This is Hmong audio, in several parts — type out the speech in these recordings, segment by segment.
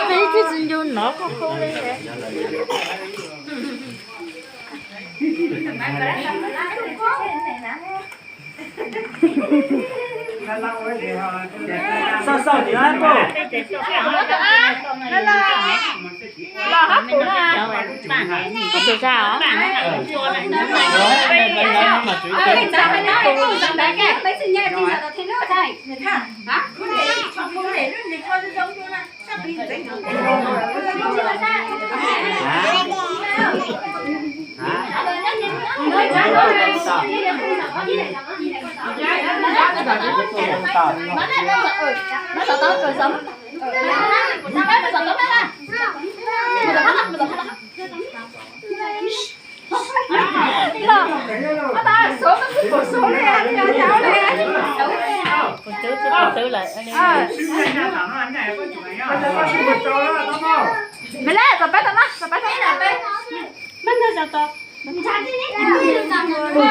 Peb twb tsis ncu nov koj qhau li. Xauj xauj tim no hab pog. Los hab pog na. Koj tus zaj os.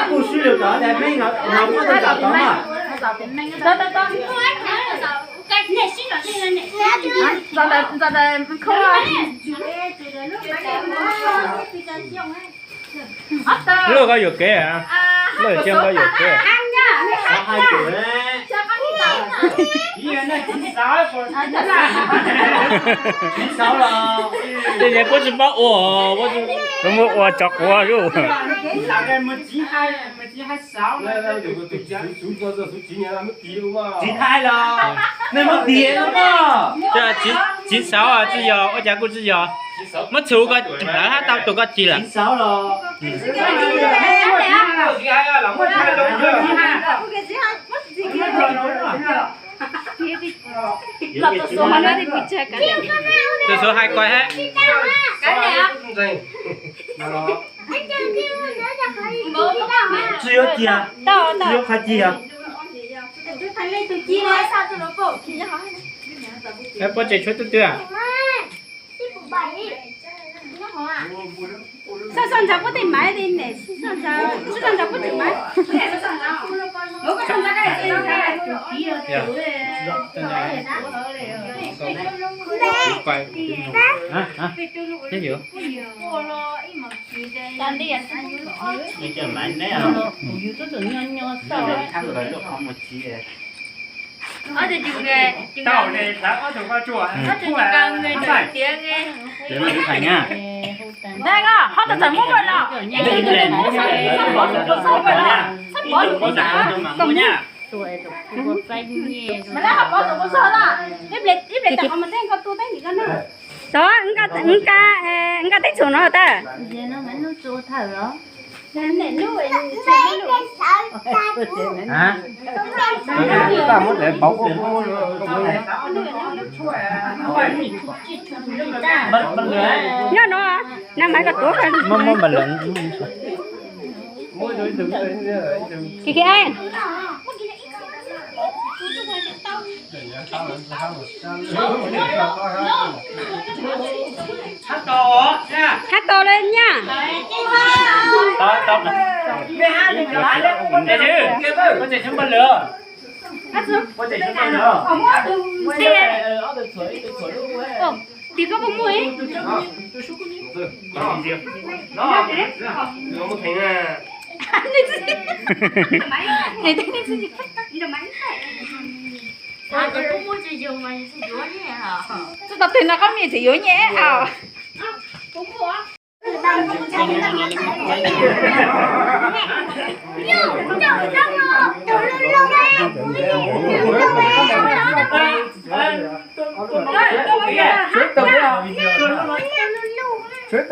Kuj sib lwm tod, peb no muab tau zam tod mas. Luj koj yuam kev, luj cia koj yuam kev. Tej niag kuj tsis paub ua, kuj ua tsov quav zuj. Txiv hais los nej muab tiag no mas. Txiv xauv tsis yog, ua cas kuj tsis yog. Muab txhuv ko lawv hab tau tus koj txiv lawm. Txiv xauv los tus Suav hais ko hab. Tsis yuav tiag, tsis yuav qhov tiag. Puab tsev tshuav twb twg? Tod, nqa teb txhum no tag. Nyob no, na mas koj tuav. Kis kis. Hab tau le nyaj. Tim koj puas muaj? Tsis tau twg no koj mej tseem yuav nyiaj haus. Ces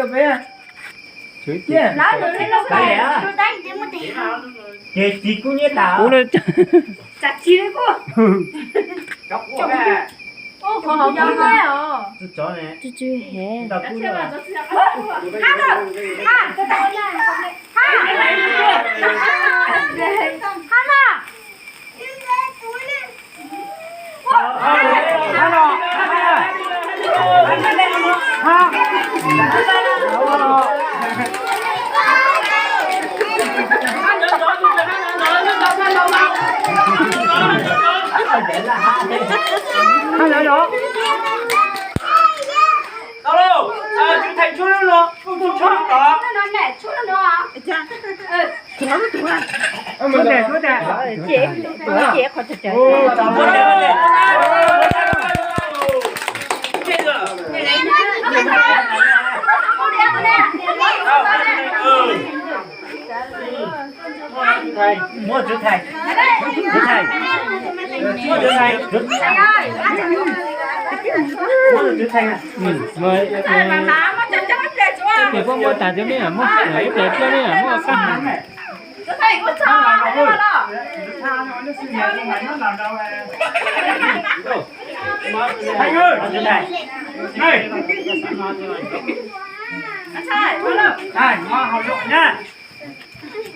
txiv kub nyiab tas. Tau lauj, Cwm Theem tshuab lub no, tshuab tom. Tshuab tes, tshuab tes. Muab Cwm Theem, Cwm Theem, muab Cwm Theem, muab Cwm Theem. Ces koj muab tas thiab ne, muab ib pliag thiab ne, muab qab.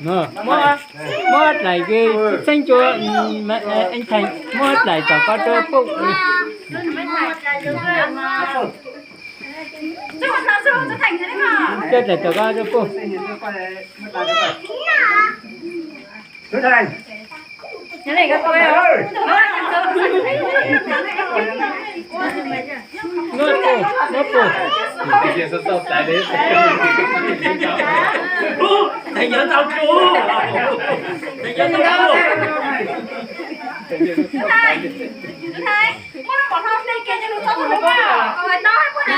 Muab, muab dlaim, txheeb cua, muab dlaim tom koj rau puj. Coj dlaim tom koj rau puj. Muab puj, muab puj. Thầy nhớ tao chưa? Thầy nhớ tao chưa? Thầy, thầy, muab lub mov no hle kiag coj los txog rau kuv mog, kuv hais tau hais puas na.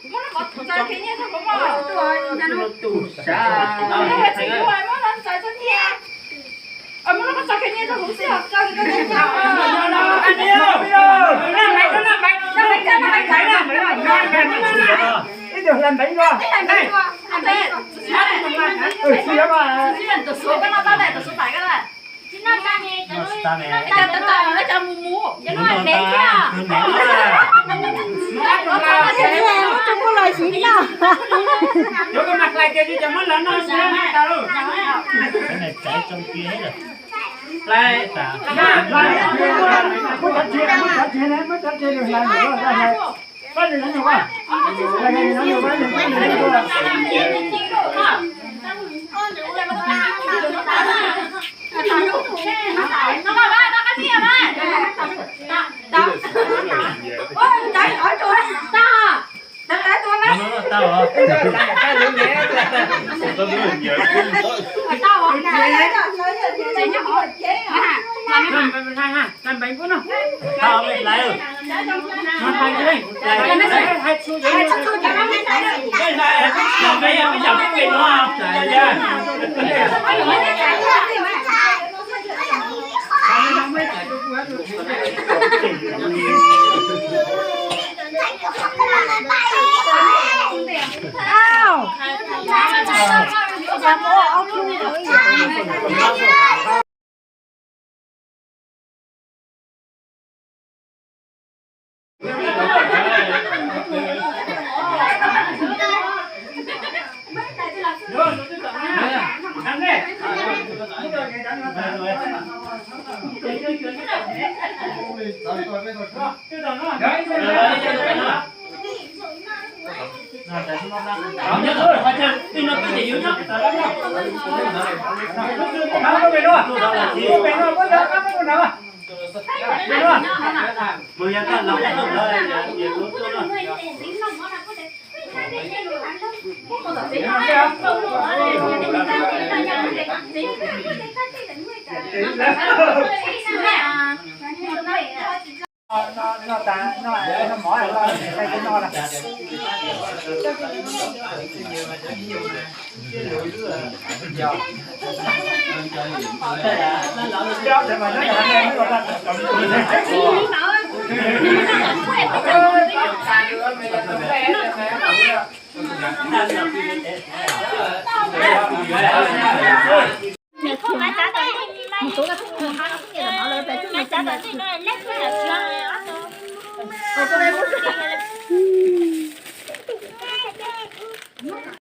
Muab lub mov txog kiag nyiaj rau kuv mog. Tus sav no, muab lub txais txog thiab. Ib tug hlais npeev no,